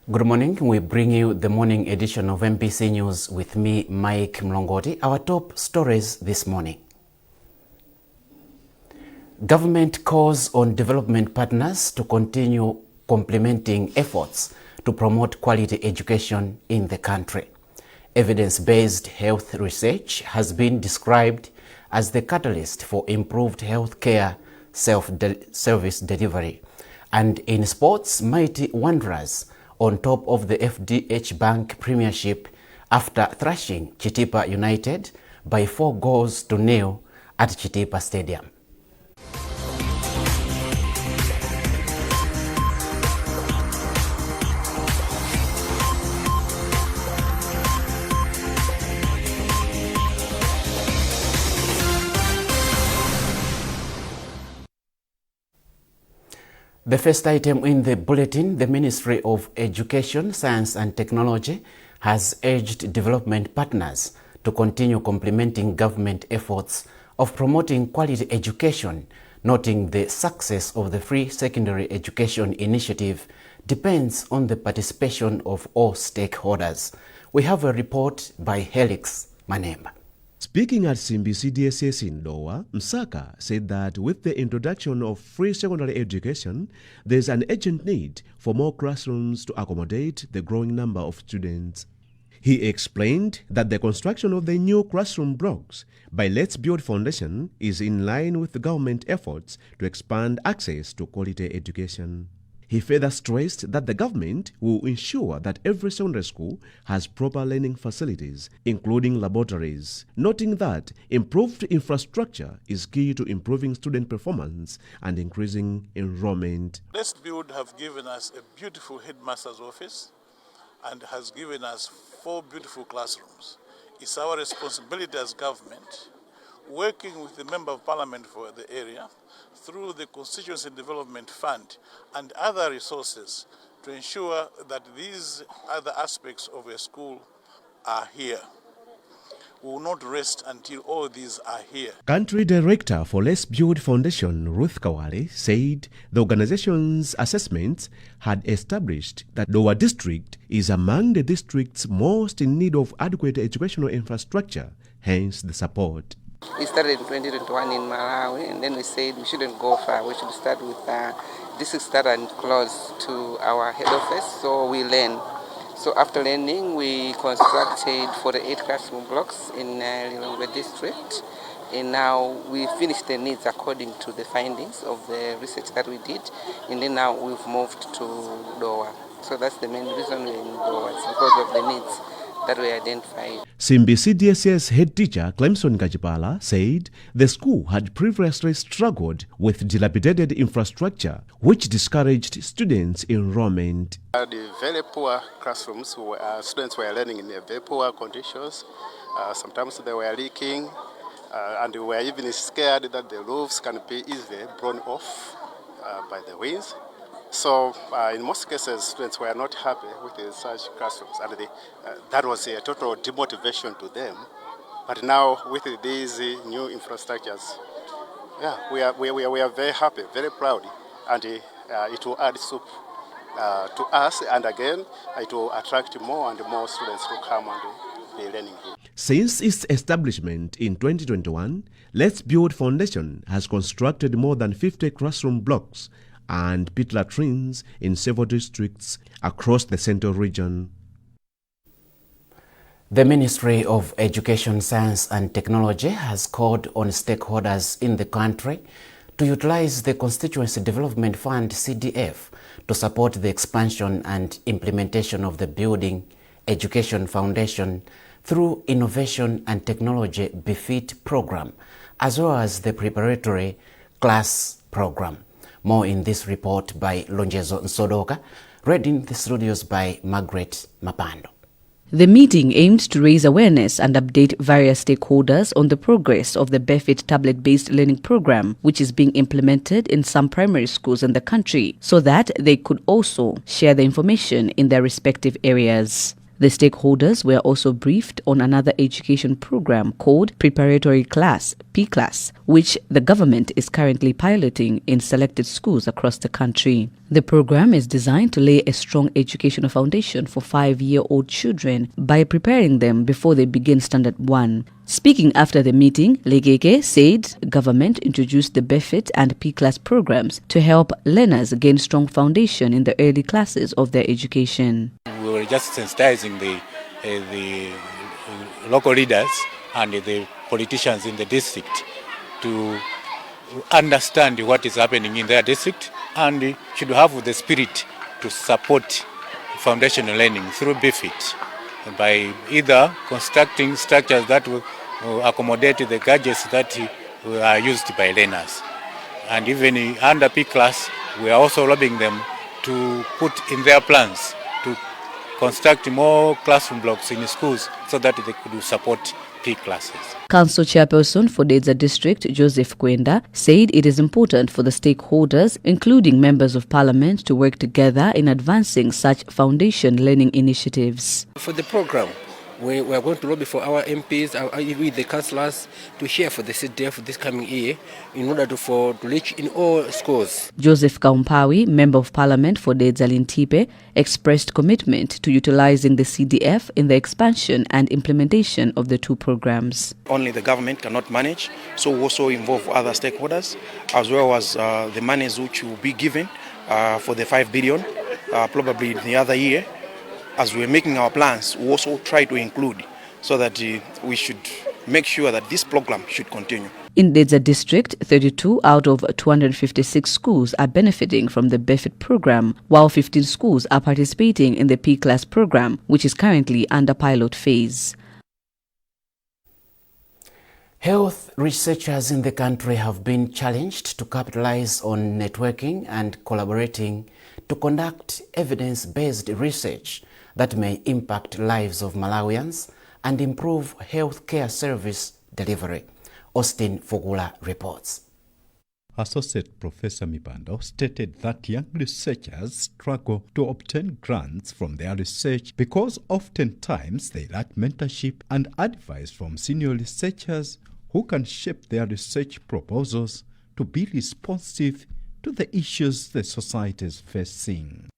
Good morning. We bring you the morning edition of MPC News with me, Mike Mlongoti. Our top stories this morning. Government calls on development partners to continue complementing efforts to promote quality education in the country. Evidence-based health research has been described as the catalyst for improved healthcare service delivery. And in sports, mighty Wanderers on top of the FDH Bank Premiership after thrashing Chitipa United by 4-0 at Chitipa Stadium. The first item in the bulletin, the Ministry of Education, Science and Technology has urged development partners to continue complementing government efforts of promoting quality education, noting the success of the Free Secondary Education Initiative depends on the participation of all stakeholders. We have a report by Helix Manemba. Speaking at CBC-DSS in Doha, Msaka said that with the introduction of free secondary education, there is an urgent need for more classrooms to accommodate the growing number of students. He explained that the construction of the new classroom blocks by Let's Build Foundation is in line with the government efforts to expand access to quality education. He further stressed that the government will ensure that every secondary school has proper learning facilities, including laboratories, noting that improved infrastructure is key to improving student performance and increasing enrollment. Let's Build have given us a beautiful headmaster's office and has given us 4 beautiful classrooms. It's our responsibility as government, working with the Member of Parliament for the area, through the Constituency Development Fund and other resources to ensure that these other aspects of a school are here. We will not rest until all these are here. Country Director for Let's Build Foundation, Ruth Kawale, said the organization's assessments had established that Doha district is among the districts most in need of adequate educational infrastructure, hence the support. We started in 2021 in Malawi, and then we said we shouldn't go far. We should start with districts that are close to our head office, so we learn. So after learning, we constructed 48 classroom blocks in Lilongwe district, and now we finished the needs according to the findings of the research that we did, and then now we've moved to Doha. So that's the main reason we're in Doha, it's because of the needs that we identified. CBC-DSS head teacher Clemson Gajipala said the school had previously struggled with dilapidated infrastructure, which discouraged students' enrollment. The very poor classrooms, students were learning in very poor conditions. Sometimes they were leaking, and we were even scared that the roofs can be easily blown off by the winds. So in most cases, students were not happy with such classrooms, and that was a total demotivation to them. But now with these new infrastructures, yeah, we are very happy, very proud, and it will add soup to us, and again, it will attract more and more students to come and be learning here. Since its establishment in 2021, Let's Build Foundation has constructed more than 50 classroom blocks and pit latrines in several districts across the central region. The Ministry of Education, Science and Technology has called on stakeholders in the country to utilize the Constituency Development Fund (CDF) to support the expansion and implementation of the Building Education Foundation through Innovation and Technology BEFIT program, as well as the Preparatory Class program. More in this report by Lonjezo Nsodoka, read in the studios by Margaret Mapando. The meeting aimed to raise awareness and update various stakeholders on the progress of the BEFIT tablet-based learning program, which is being implemented in some primary schools in the country, so that they could also share the information in their respective areas. The stakeholders were also briefed on another education program called Preparatory Class, P-Class, which the government is currently piloting in selected schools across the country. The program is designed to lay a strong educational foundation for 5-year-old children by preparing them before they begin Standard 1. Speaking after the meeting, Legeke said government introduced the BEFIT and P-Class programs to help learners gain strong foundation in the early classes of their education. We were just sensitizing the local leaders and the politicians in the district to understand what is happening in their district and should have the spirit to support foundational learning through BEFIT by either constructing structures that will accommodate the gadgets that are used by learners. And even under P-Class, we are also lobbying them to put in their plans to construct more classroom blocks in schools so that they could support P-classes. Council Chairperson for Dedza District, Joseph Kwenda, said it is important for the stakeholders, including members of parliament, to work together in advancing such foundation learning initiatives. For the program, we are going to lobby for our MPs, with the councillors, to share for the CDF this coming year in order to reach in all schools. Joseph Kaumpawi, Member of Parliament for Dedza Lintipe, expressed commitment to utilizing the CDF in the expansion and implementation of the two programs. Only the government cannot manage, so we also involve other stakeholders, as well as the monies which will be given for the 5 billion, probably in the other year. As we're making our plans, we also try to include so that we should make sure that this program should continue. In Dedza District, 32 out of 256 schools are benefiting from the BEFIT program, while 15 schools are participating in the P-Class program, which is currently under pilot phase. Health researchers in the country have been challenged to capitalize on networking and collaborating to conduct evidence-based research that may impact lives of Malawians and improve health care service delivery. Austin Fogula reports. Associate Professor Mibando stated that young researchers struggle to obtain grants from their research because oftentimes they lack mentorship and advice from senior researchers who can shape their research proposals to be responsive to the issues the society is facing.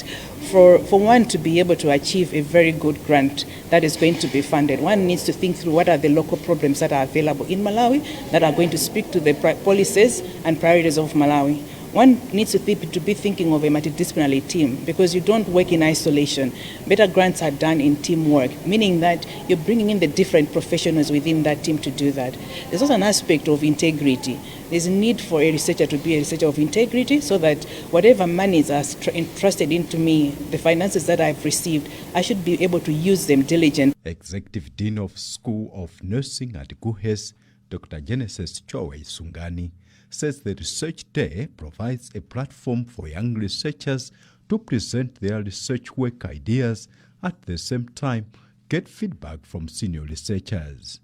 For one to be able to achieve a very good grant that is going to be funded, one needs to think through what are the local problems that are available in Malawi that are going to speak to the policies and priorities of Malawi. One needs to be thinking of a multidisciplinary team because you don't work in isolation. Better grants are done in teamwork, meaning that you're bringing in the different professionals within that team to do that. There's also an aspect of integrity. There's a need for a researcher to be a researcher of integrity so that whatever monies are entrusted into me, the finances that I've received, I should be able to use them diligently. Executive Dean of School of Nursing at Guhes, Dr. Genesis Chowe Sungani, says the Research Day provides a platform for young researchers to present their research work ideas, at the same time get feedback from senior researchers.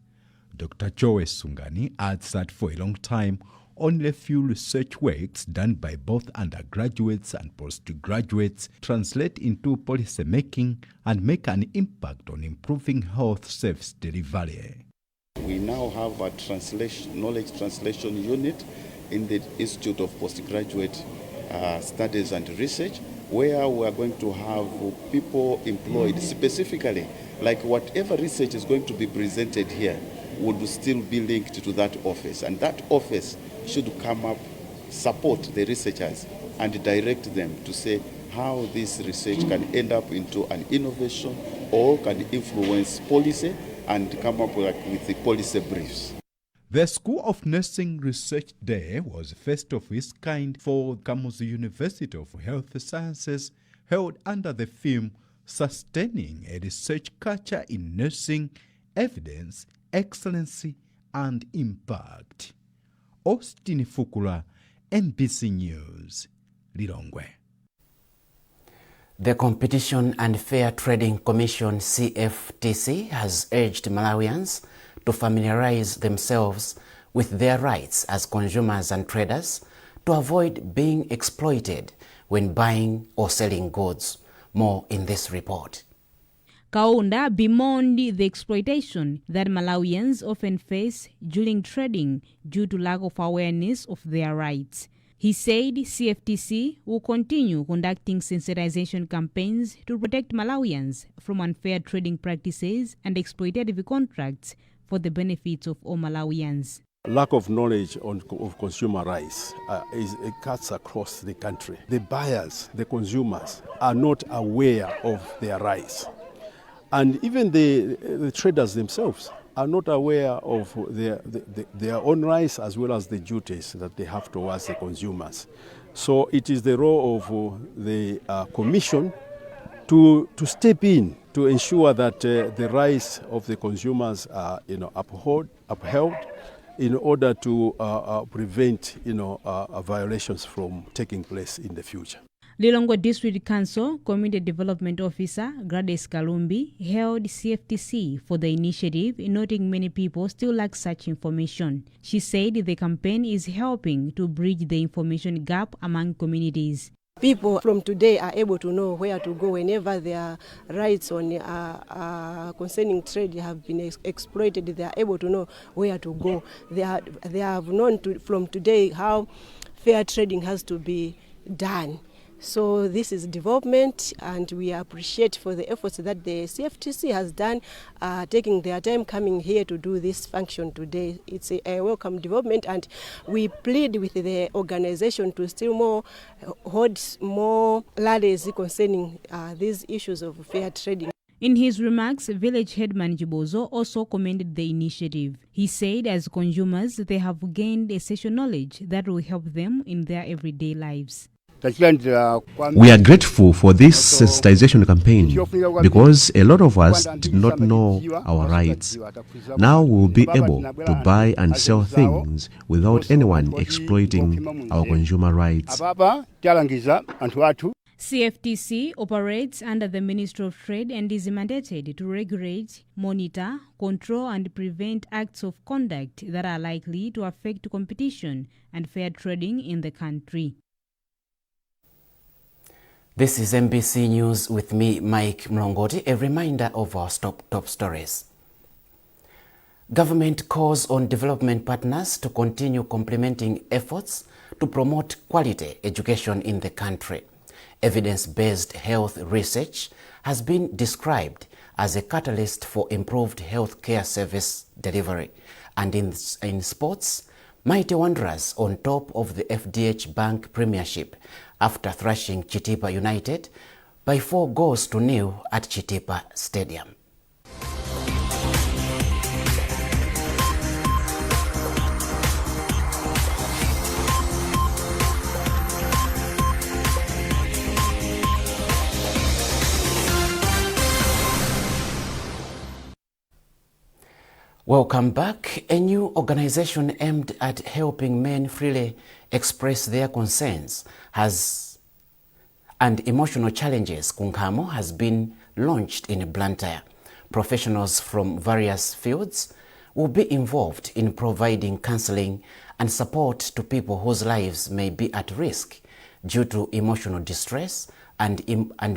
Dr. Chowe Sungani adds that for a long time, only a few research works done by both undergraduates and postgraduates translate into policy making and make an impact on improving health service delivery. We now have a knowledge translation unit in the Institute of Postgraduate Studies and Research, where we are going to have people employed specifically, like whatever research is going to be presented here would still be linked to that office, and that office should come up, support the researchers and direct them to say how this research can end up into an innovation or can influence policy and come up with the policy briefs. The School of Nursing Research Day was first of its kind for Kamuzu University of Health Sciences, held under the theme Sustaining a Research Culture in Nursing, Evidence, Excellency and Impact. Austin Fukula, NBC News, Lilongwe. The Competition and Fair Trading Commission CFTC has urged Malawians to familiarize themselves with their rights as consumers and traders to avoid being exploited when buying or selling goods. More in this report. Kaunda bemoaned the exploitation that Malawians often face during trading due to lack of awareness of their rights. He said CFTC will continue conducting sensitization campaigns to protect Malawians from unfair trading practices and exploitative contracts for the benefits of all Malawians. Lack of knowledge of consumer rights it cuts across the country. The buyers, the consumers, are not aware of their rights. And even the traders themselves are not aware of their own rights as well as the duties that they have towards the consumers. So it is the role of the Commission to step in to ensure that the rights of the consumers are upheld in order to prevent violations from taking place in the future. Lilongwe District Council Community Development Officer Gladys Kalumbi hailed CFTC for the initiative, noting many people still lack such information. She said the campaign is helping to bridge the information gap among communities. People from today are able to know where to go whenever their rights on concerning trade have been exploited. They are able to know where to go. They have known from today how fair trading has to be done. So this is development, and we appreciate for the efforts that the CFTC has done, taking their time coming here to do this function today. It's a welcome development, and we plead with the organization to still hold more rallies concerning these issues of fair trading. In his remarks, village headman Jibozo also commended the initiative. He said as consumers, they have gained essential knowledge that will help them in their everyday lives. We are grateful for this sensitization campaign because a lot of us did not know our rights. Now we will be able to buy and sell things without anyone exploiting our consumer rights. CFTC operates under the Ministry of Trade and is mandated to regulate, monitor, control and prevent acts of conduct that are likely to affect competition and fair trading in the country. This is MBC News with me, Mike Mlongoti. A reminder of our top stories. Government calls on development partners to continue complementing efforts to promote quality education in the country. Evidence-based health research has been described as a catalyst for improved healthcare service delivery. And in sports, Mighty Wanderers on top of the FDH Bank Premiership after thrashing Chitipa United by 4-0 at Chitipa Stadium. Welcome back. A new organization aimed at helping men freely express their concerns and emotional challenges, Nkhani, has been launched in Blantyre. Professionals from various fields will be involved in providing counseling and support to people whose lives may be at risk due to emotional distress and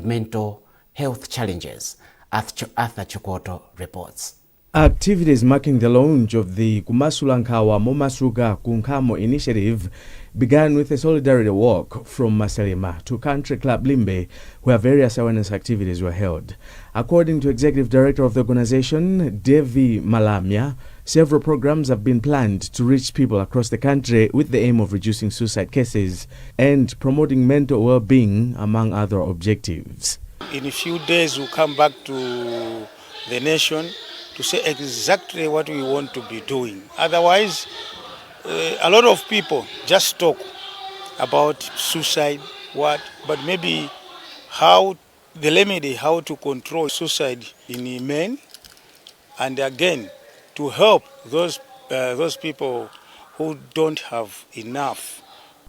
mental health challenges. Arthur Chukoto reports. Activities marking the launch of the Kumasulankawa Momasuga Kunkamo initiative began with a solidarity walk from Maselima to Country Club Limbe, where various awareness activities were held. According to Executive Director of the organization, Devi Malamya, several programs have been planned to reach people across the country with the aim of reducing suicide cases and promoting mental well-being, among other objectives. In a few days, we'll come back to the nation to say exactly what we want to be doing. Otherwise, a lot of people just talk about suicide, but maybe how the remedy, how to control suicide in men, and again, to help those people who don't have enough.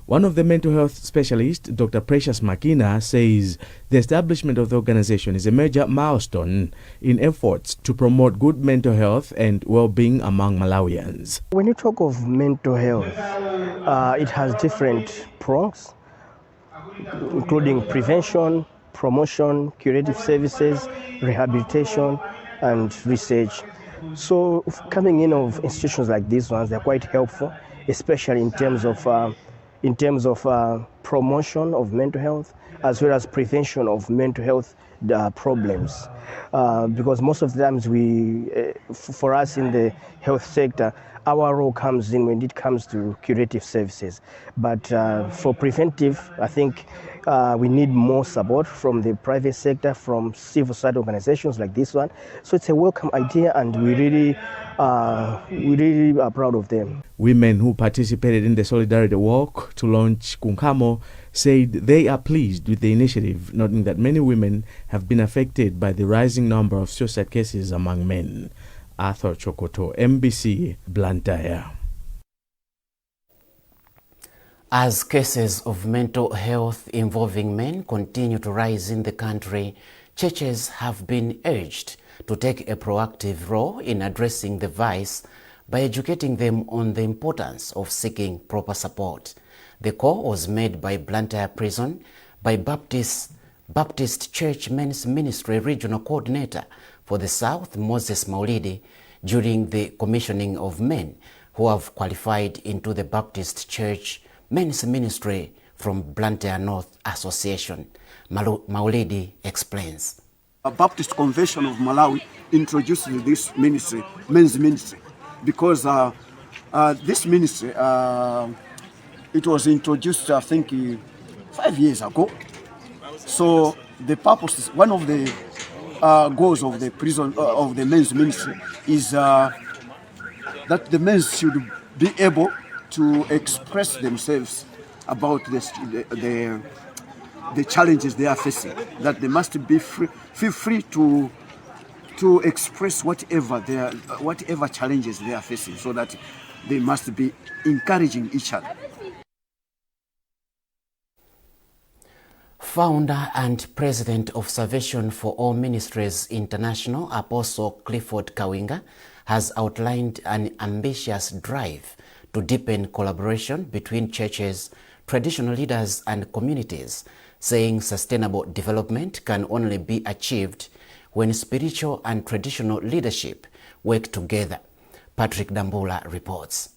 One of the mental health specialists, Dr. Precious Makina, says the establishment of the organization is a major milestone in efforts to promote good mental health and well-being among Malawians. When you talk of mental health, it has different prongs, including prevention, promotion, curative services, rehabilitation, and research. So coming in of institutions like these ones, they're quite helpful, especially in terms of promotion of mental health as well as prevention of mental health problems. Because most of the times for us in the health sector, our role comes in when it comes to curative services. But for preventive, I think we need more support from the private sector, from civil society organizations like this one. So it's a welcome idea, and we really are proud of them. Women who participated in the solidarity walk to launch Nkhani said they are pleased with the initiative, noting that many women have been affected by the rising number of suicide cases among men. Arthur Chokoto, MBC, Blantyre. As cases of mental health involving men continue to rise in the country, churches have been urged to take a proactive role in addressing the vice by educating them on the importance of seeking proper support. The call was made by Blantyre Prison by Baptist Church Men's Ministry Regional Coordinator for the South, Moses Maulidi, during the commissioning of men who have qualified into the Baptist Church Men's Ministry from Blantyre North Association. Maulidi explains. A Baptist Convention of Malawi introduced this ministry, men's ministry, because this ministry, it was introduced, I think, 5 years ago. So the purpose is, one of the goals of the prison of the men's ministry is that the men should be able to express themselves about the challenges they are facing. That they must be feel free to express whatever challenges they are facing, so that they must be encouraging each other. Founder and President of Salvation for All Ministries International, Apostle Clifford Kawinga, has outlined an ambitious drive to deepen collaboration between churches, traditional leaders and communities, saying sustainable development can only be achieved when spiritual and traditional leadership work together. Patrick Dambula reports.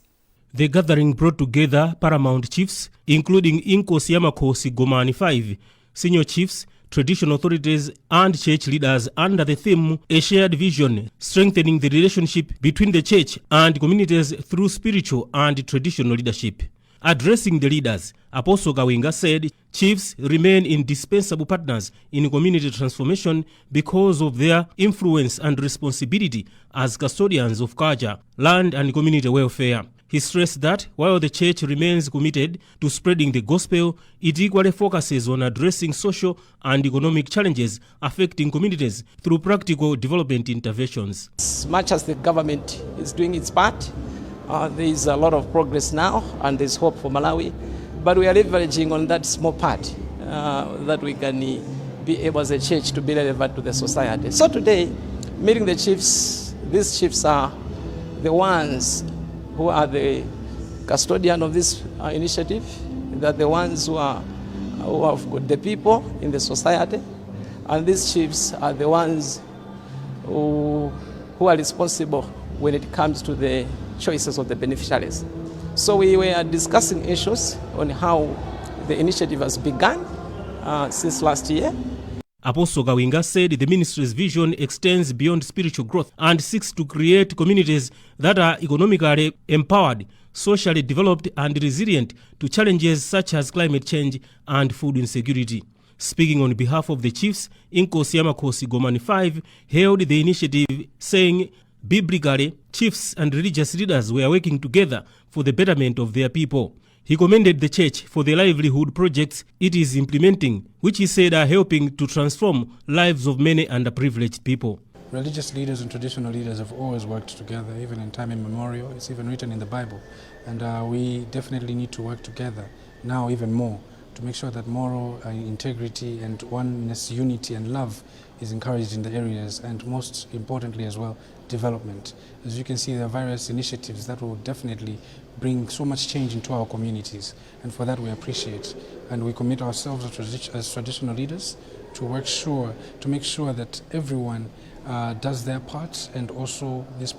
The gathering brought together paramount chiefs, including Inkosi Yamakosi Gomani 5, senior chiefs, traditional authorities and church leaders under the theme A Shared Vision, strengthening the relationship between the church and communities through spiritual and traditional leadership. Addressing the leaders, Apostle Kawinga said chiefs remain indispensable partners in community transformation because of their influence and responsibility as custodians of culture, land and community welfare. He stressed that while the church remains committed to spreading the gospel, it equally focuses on addressing social and economic challenges affecting communities through practical development interventions. As much as the government is doing its part, there is a lot of progress now and there's hope for Malawi, but we are leveraging on that small part that we can be able as a church to be relevant to the society. So today, meeting the chiefs, these chiefs are the ones who are the custodian of this initiative. They're the ones who have got the people in the society, and these chiefs are the ones who are responsible when it comes to the choices of the beneficiaries. So we were discussing issues on how the initiative has begun since last year. Apostle Kawinga said the ministry's vision extends beyond spiritual growth and seeks to create communities that are economically empowered, socially developed and resilient to challenges such as climate change and food insecurity. Speaking on behalf of the chiefs, Inkosi Yamakosi Gomani 5 hailed the initiative, saying biblically, chiefs and religious leaders were working together for the betterment of their people. He commended the church for the livelihood projects it is implementing, which he said are helping to transform lives of many underprivileged people. Religious leaders and traditional leaders have always worked together, even in time immemorial. It's even written in the Bible. And we definitely need to work together now even more to make sure that moral integrity and oneness, unity and love is encouraged in the areas, and most importantly as well, development. As you can see, there are various initiatives that will definitely bring so much change into our communities, and for that we appreciate. And we commit ourselves as traditional leaders to make sure that everyone does their part, and also this.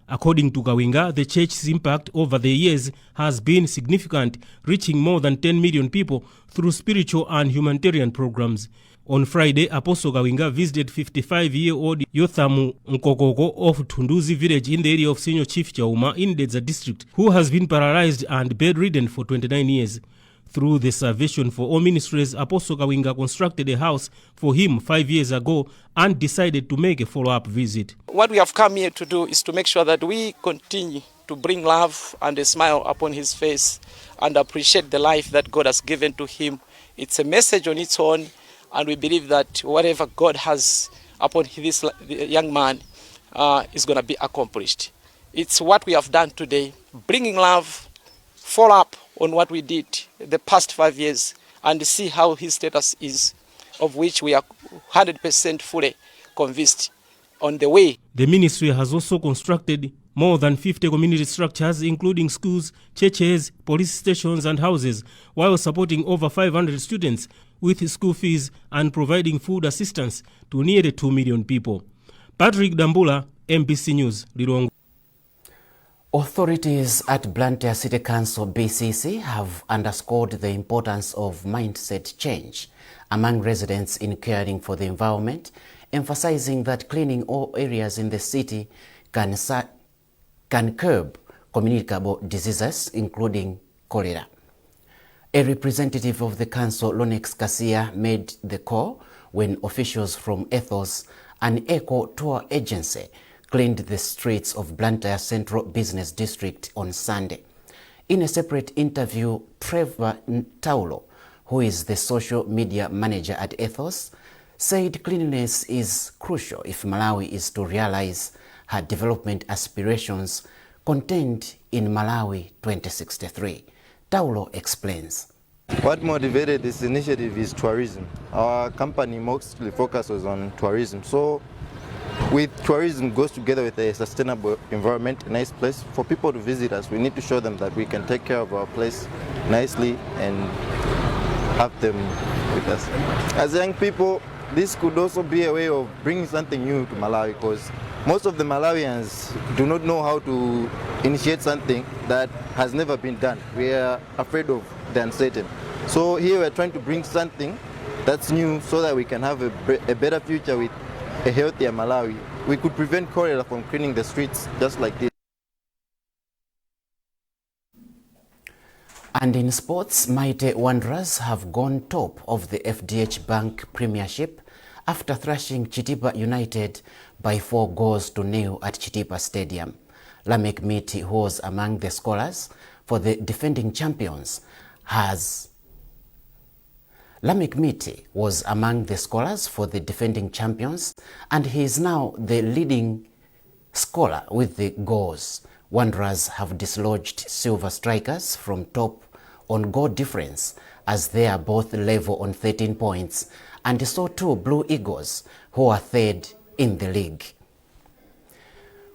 According to Kawinga, the church's impact over the years has been significant, reaching more than 10 million people through spiritual and humanitarian programs. On Friday, Apostle Kawinga visited 55-year-old Yothamu Nkokoko of Tunduzi village in the area of Senior Chief Chauma in Dedza district, who has been paralyzed and bedridden for 29 years. Through the Salvation for All Ministries, Apostle Kawinga constructed a house for him 5 years ago and decided to make a follow-up visit. What we have come here to do is to make sure that we continue to bring love and a smile upon his face and appreciate the life that God has given to him. It's a message on its own, and we believe that whatever God has upon this young man is going to be accomplished. It's what we have done today, bringing love, follow up on what we did the past 5 years and see how his status is, of which we are 100% fully convinced on the way. The ministry has also constructed more than 50 community structures, including schools, churches, police stations and houses, while supporting over 500 students with school fees and providing food assistance to nearly 2 million people. Patrick Dambula, MBC News, Lilongwe. Authorities at Blantyre City Council BCC have underscored the importance of mindset change among residents in caring for the environment, emphasizing that cleaning all areas in the city can curb communicable diseases, including cholera. A representative of the council, Lonex Kasia, made the call when officials from Ethos, an eco tour agency, cleaned the streets of Blantyre Central Business District on Sunday. In a separate interview, Trevor Ntaulo, who is the social media manager at Ethos, said cleanliness is crucial if Malawi is to realize her development aspirations contained in Malawi 2063. Taulo explains. What motivated this initiative is tourism. Our company mostly focuses on tourism. So with tourism goes together with a sustainable environment, a nice place for people to visit us. We need to show them that we can take care of our place nicely and have them with us. As young people, this could also be a way of bringing something new to Malawi, because most of the Malawians do not know how to initiate something that has never been done. We are afraid of the uncertain. So here we're trying to bring something that's new so that we can have a better future with a healthier Malawi. We could prevent cholera from cleaning the streets just like this. And in sports, Mighty Wanderers have gone top of the FDH Bank Premiership after thrashing Chitipa United by 4-0 at Chitipa Stadium. Lamek Miti, who was among the scorers for the defending champions, Lamek Miti was among the scorers for the defending champions, and he is now the leading scorer with the goals. Wanderers have dislodged Silver Strikers from top on goal difference, as they are both level on 13 points, and so too Blue Eagles, who are third in the league.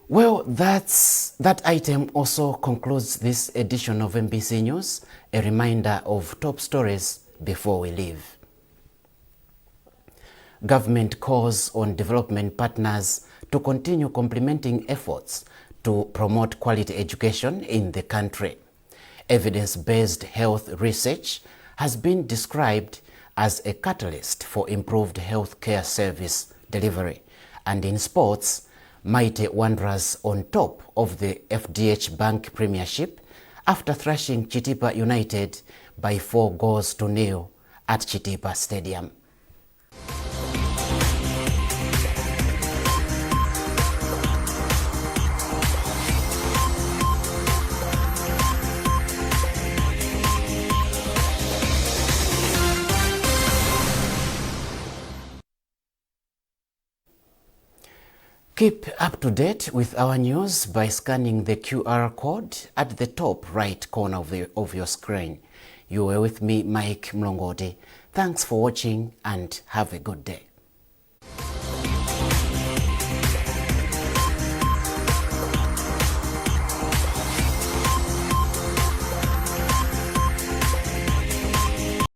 Well, that item also concludes this edition of MBC News. A reminder of top stories before we leave. Government calls on development partners to continue complementing efforts to promote quality education in the country. Evidence-based health research has been described as a catalyst for improved healthcare service delivery. And in sports, Mighty Wanderers on top of the FDH Bank Premiership after thrashing Chitipa United by 4-0 at Chitipa Stadium. Keep up to date with our news by scanning the QR code at the top right corner of your screen. You were with me, Mike Mlongoti. Thanks for watching and have a good day.